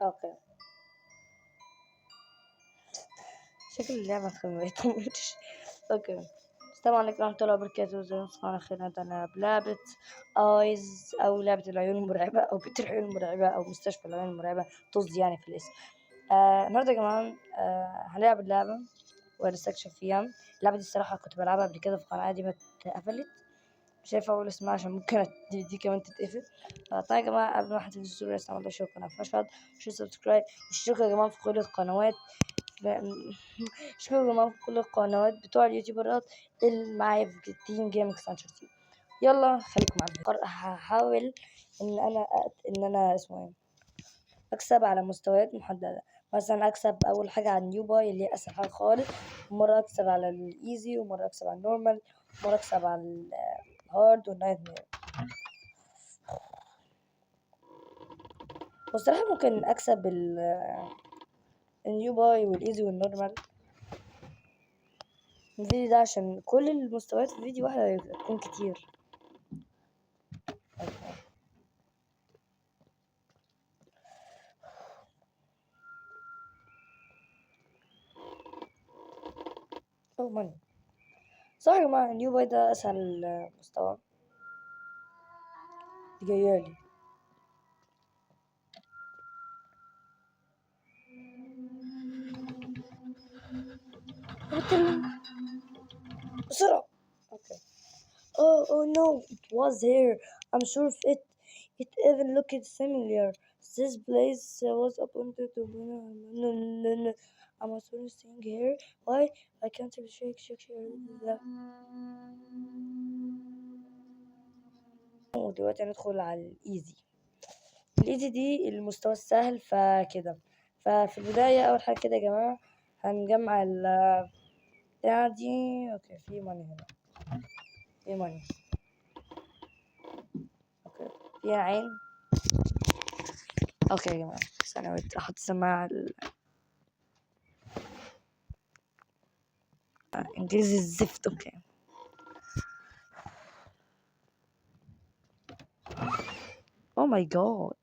okay، شكل اللعبة ما يطمنش. okay، السلام عليكم ورحمة الله وبركاته. زي ما على خير. انا بلعبة Eyes او لعبة العيون المرعبة او بيت العيون المرعبة او مستشفى العيون المرعبة، طز يعني في الاسم. النهاردة يا جماعة هنلعب اللعبة ونستكشف فيها. اللعبة دي الصراحة كنت بلعبها قبل كده في قناة دي اتقفلت، مش عارفة اقول اسمها عشان ممكن دي كمان تتقفل. فطيب يا جماعة، قبل ما حد ينسى لسه ما عملش القناة فاشهد وشير subscribe، واشتركوا يا جماعة في كل القنوات. اشتركوا يا جماعة في كل القنوات بتوع اليوتيوبرات اللي معايا في team Gaming Center team. يلا خليكم معايا. هحاول ان انا اسمه ايه اكسب على مستويات محددة. مثلا اكسب اول حاجة على ال newbie اللي هي اسهل حاجة خالص، ومرة اكسب على ال easy، ومرة اكسب على ال normal، ومرة اكسب على ال hard وال nightmare. والصراحة ممكن اكسب ال newbie وال easy وال normal الفيديو ده، عشان كل المستويات في فيديو واحد هتكون كتير. oh money. صح يا جماعة، ال newbie ده اسهل مستوى. جايالي بسرعة. okay. Oh no, it was here. I'm sure of it. It even looked familiar. This place was appointed to no no no. I'm also staying here. Why? I can't shake shake shake. ودلوقتي هندخل على ال easy. ال easy دي المستوى السهل. فكده ففي البداية أول حاجة كده يا جماعة هنجمع ال بتاع دي. okay، في money هنا، في money. okay، في عين. okay يا جماعة، ثانية احط السماعة انجليزي الزفت. okay، Oh my god.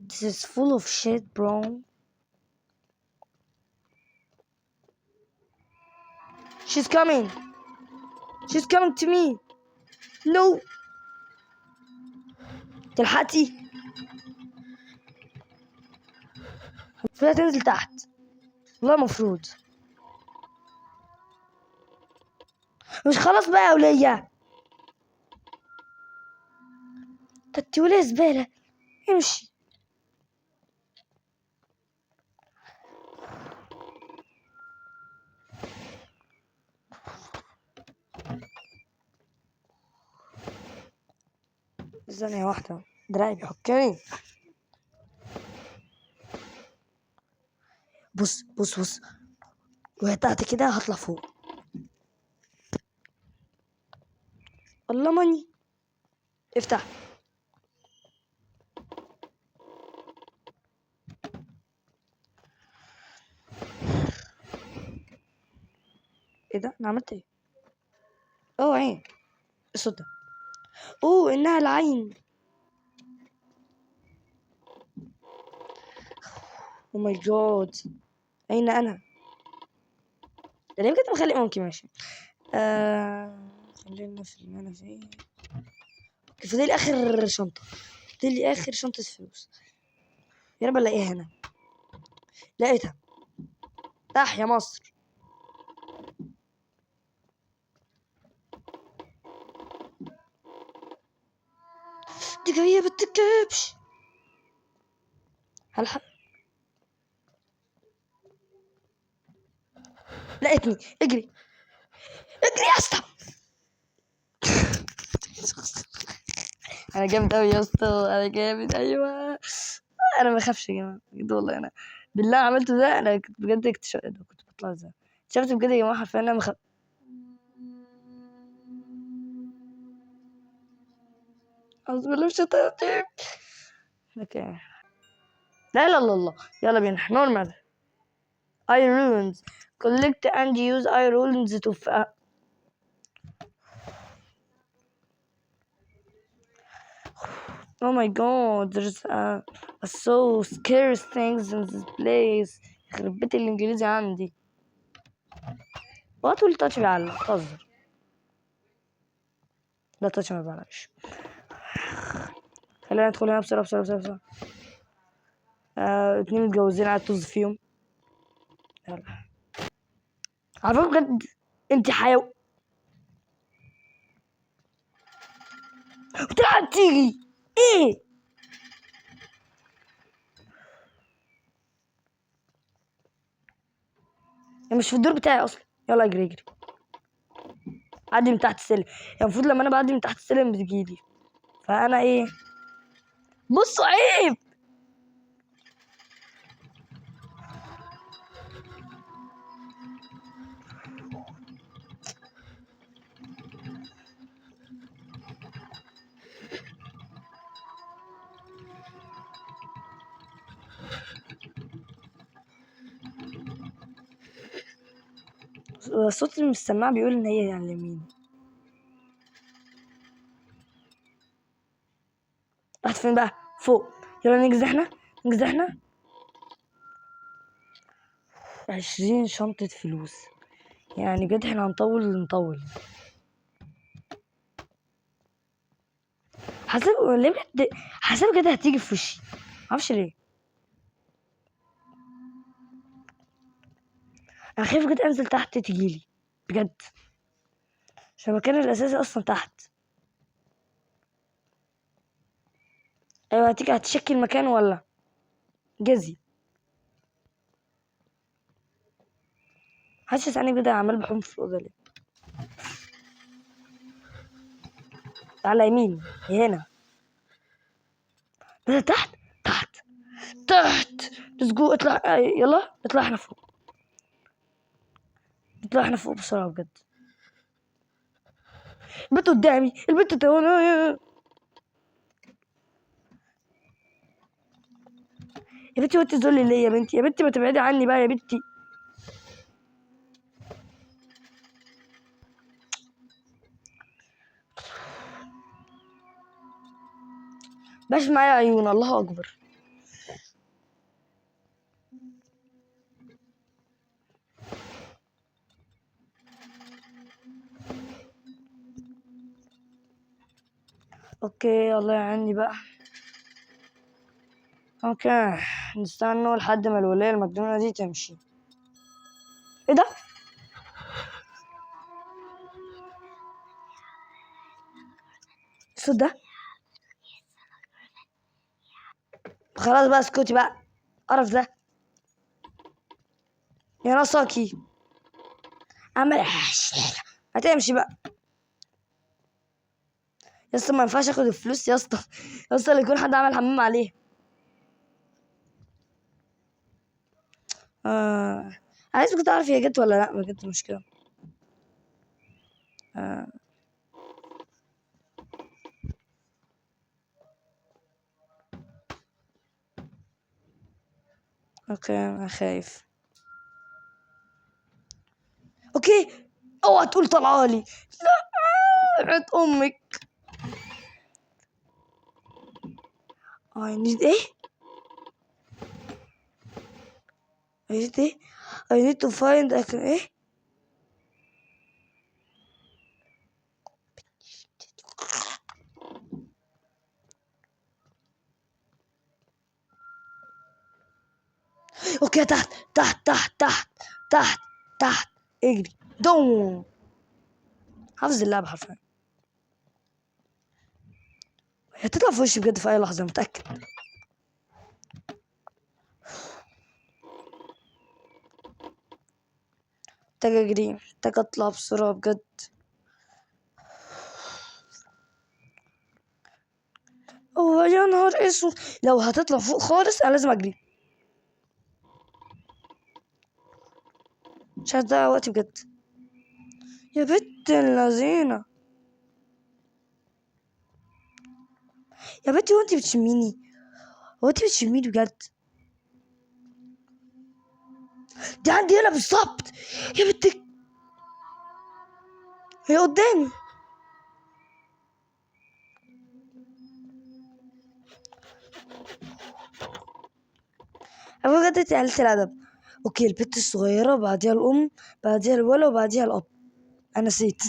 This is full of shit, bro. She's coming. She's coming to me. No. تلحقتي؟ المفروض تنزل تحت. والله المفروض. مش خلاص بقى يا ولية. ده ولية زبالة. امشي. ثانية واحدة، دراعي بيحكني. بص بص بص، وهي تحت كده هطلع فوق. الله money، افتح. ايه ده؟ انا عملت ايه؟ اوه عين. الصوت ده، اوه انها العين. oh my god، اين انا؟ ده ليه بجد مخلي ممكن ماشي. خلينا في اللي انا فيه. فاضل لي اخر شنطه، فاضل لي اخر شنطه فلوس. يا رب الاقيها هنا. لقيتها. تح يا مصر. دي جاية بتكبش. هلحق. لقيتني. اجري اجري يا اسطى. انا جامد اوي يا اسطى، انا جامد. ايوه انا ما بخافش يا جماعة بجد والله. انا بالله عملته ده، انا كنت بجد كنت بطلع ازاي. شفت بجد يا جماعة حرفيا انا ما اعوذ بالله من الشيطان الرجيم. okay، لا لا لا لا، يلا بينا. normal. eye runes. collect and use eye runes to Oh my god, there's a so scary things in this place. يخرب بيت الانجليزي عندي. وهاتوا ال touch بيعلق، بتهزر. لا touch ما بيعلقش. خلينا ندخل هنا بسرعة بسرعة بسرعة بسرعة. اتنين متجوزين قاعد طز فيهم. يلا. على فكرة بجد انت حيو بتلعب تيجي ايه؟ انا مش في الدور بتاعي اصلا. يلا اجري اجري. عدي من تحت السلم. يعني المفروض لما انا بعدي من تحت السلم بتجيلي، فانا ايه؟ بصوا عيب. صوت من السماعة بيقول إن هي على اليمين. راحت فين بقى؟ فوق. يلا ننجز احنا، ننجز احنا. 20 شنطة فلوس، يعني بجد احنا هنطول نطول. حسب ليه بجد، حسب كده هتيجي في وشي، معرفش ليه. انا خايف بجد انزل تحت تجيلي بجد، عشان المكان الاساسي اصلا تحت. ايوه هتيجي هتشكي المكان ولا جزي؟ حاسس يسألني بجد عمال بحوم في الاوضه ليه. تعالى يمين هنا، ده تحت تحت تحت. ليتس جو. اطلع يلا اطلع احنا فوق، اطلع احنا فوق بسرعه بجد. البنت قدامي، البنت قدامي. يا بنتي وانت تزولي ليه يا بنتي؟ يا بنتي ما تبعدي عني بقى يا بنتي. باش معايا عيون، الله اكبر. okay الله يعيني بقى. okay نستنوا لحد ما الولاية المجنونة دي تمشي. ايه ده؟ الصوت ده؟ خلاص بقى اسكتي بقى، قرف ده يا نصاكي. عمال هتمشي بقى يا اسطى. ما ينفعش اخد الفلوس يا اسطى، يا اسطى اللي يكون حد عمل حمام عليه. عايز كنت اعرف هي جت ولا لا. ما جت مشكلة. okay انا خايف. okay اوعى تقول طلعالي. لا عد امك. I need ايه؟ I need ايه؟ I need to find a ايه؟ okay تحت تحت تحت تحت تحت تحت. اجري دوم. حافظ اللعبة حرفيا. هتطلع في وشي بجد في اي لحظة متأكد. محتاج اجري، محتاج اطلع بسرعة بجد. اوه يا نهار اسود، لو هتطلع فوق خالص انا لازم اجري، مش هضيع وقتي بجد. يا بنت اللذينة يا بنتي، هو انتي بتشميني؟ هو انتي بتشميني بجد؟ دي عندي هنا بالظبط يا بنتك، هي قدامي. بجد انت قلت الادب. okay، البت الصغيرة، بعديها الام، بعديها الولد، وبعديها الاب. انا نسيت.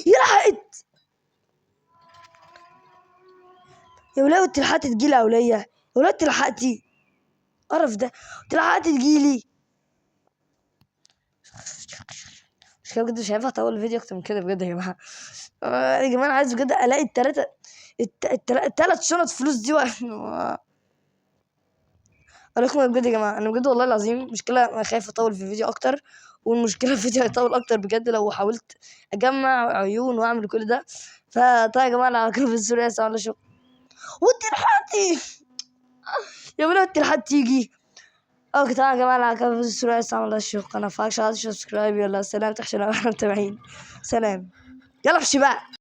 يا لحقت يا ولاد، انت لحقتي تجيلي يا ولية، يا ولاد انت لحقتي، قرف ده، انت لحقتي تجيلي. مش كده بجد، مش هينفع اطول الفيديو اكتر من كده بجد يا جماعة. يا جماعة انا عايز بجد الاقي التلات شنط فلوس دي. اقول لكم بجد يا جماعة، انا بجد والله العظيم مشكلة، انا خايف اطول في الفيديو اكتر، والمشكلة الفيديو هيطول اكتر بجد لو حاولت اجمع عيون واعمل كل ده. فطيب يا جماعة، على كل في السورية سلام عليكم. وانت لحقتي يا ولاد، انت لحقتي تيجي. okay طبعا يا جماعة، على كل في السورية سلام عليكم. قناة فاكش subscribe. يلا سلام، تحشنا متابعين. سلام، يلا امشي بقى.